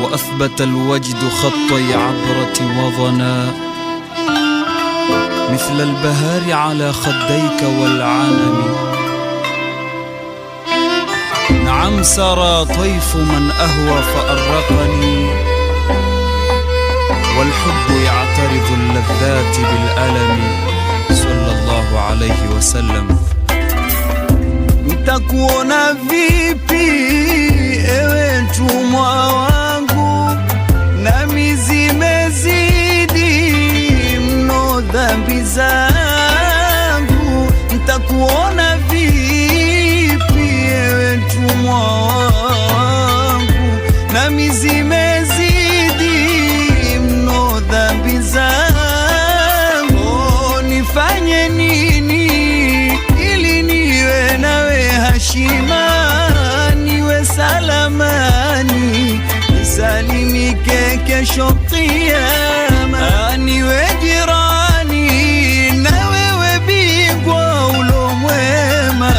وأثبت الوجد خطي عبرة وظنا مثل البهار على خديك والعنم. نعم سرى طيف من أهوى فأرقني، والحب يعترض اللذات بالألم. صلى الله عليه وسلم. Nitakuona vipi ewe mtumwa wangu, nami zimezidi mno dhambi zangu. Nitakuona vipi ewe mtumwa wangu, nami zimezidi mno dhambi zangu. Nifanye nini ili niwe nawe hashima, niwe salamani, nisalimike kesho Kiyama, niwe jirani na wewe bingwa ulo mwema,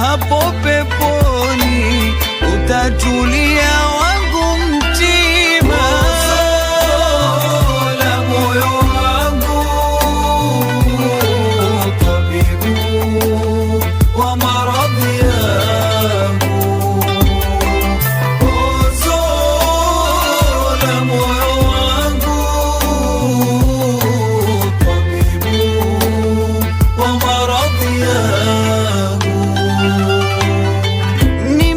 hapo peponi utatulia wangu mtima. La moyo wangu tabibu wa maradhi yangu, la moyo wangu tabibu wa maradhi yangu.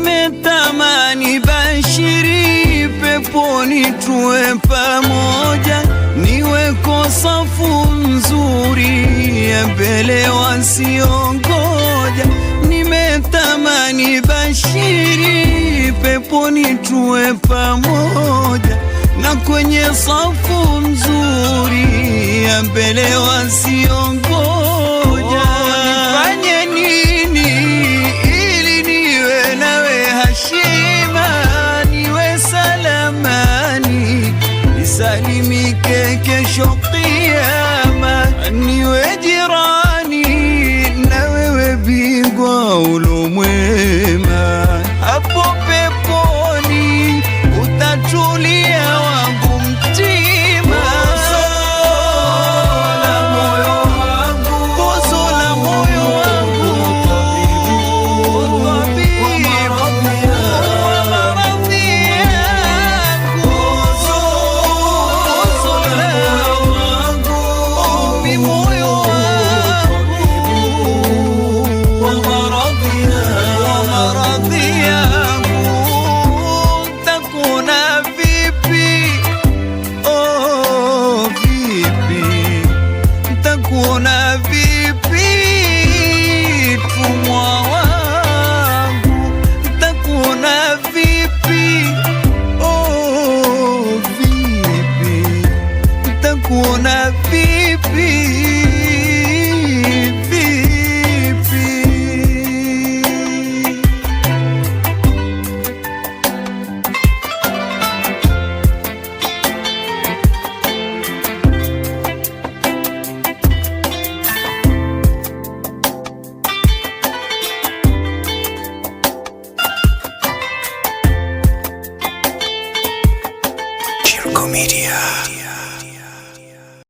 Nimetamani bashiri peponi tuwe pamoja, niweko safu nzuri ya mbele wasiongoja. Nimetamani bashiri peponi tuwe pamoja, na kwenye safu nzuri ya mbele wasiongoja. Nifanye nini ili niwe nawe hashima, niwe salamani, nisalimike kesho Kiyama, niwe jirani na wewe bingwa ulo mwema, hapo peponi utatulia wangu mtima. La moyo wangu, pozo la moyo wangu, tabibu wa maradhi yangu, pozo la moyo wangu, moyo wangu, wa maradhi yangu. Ntakuna vipi? Oh, vipi ntakuona vipi tumwa wangu, ntakuona vipi? Oh, vipi ntakuona vipi? Vipi? Kirko Media.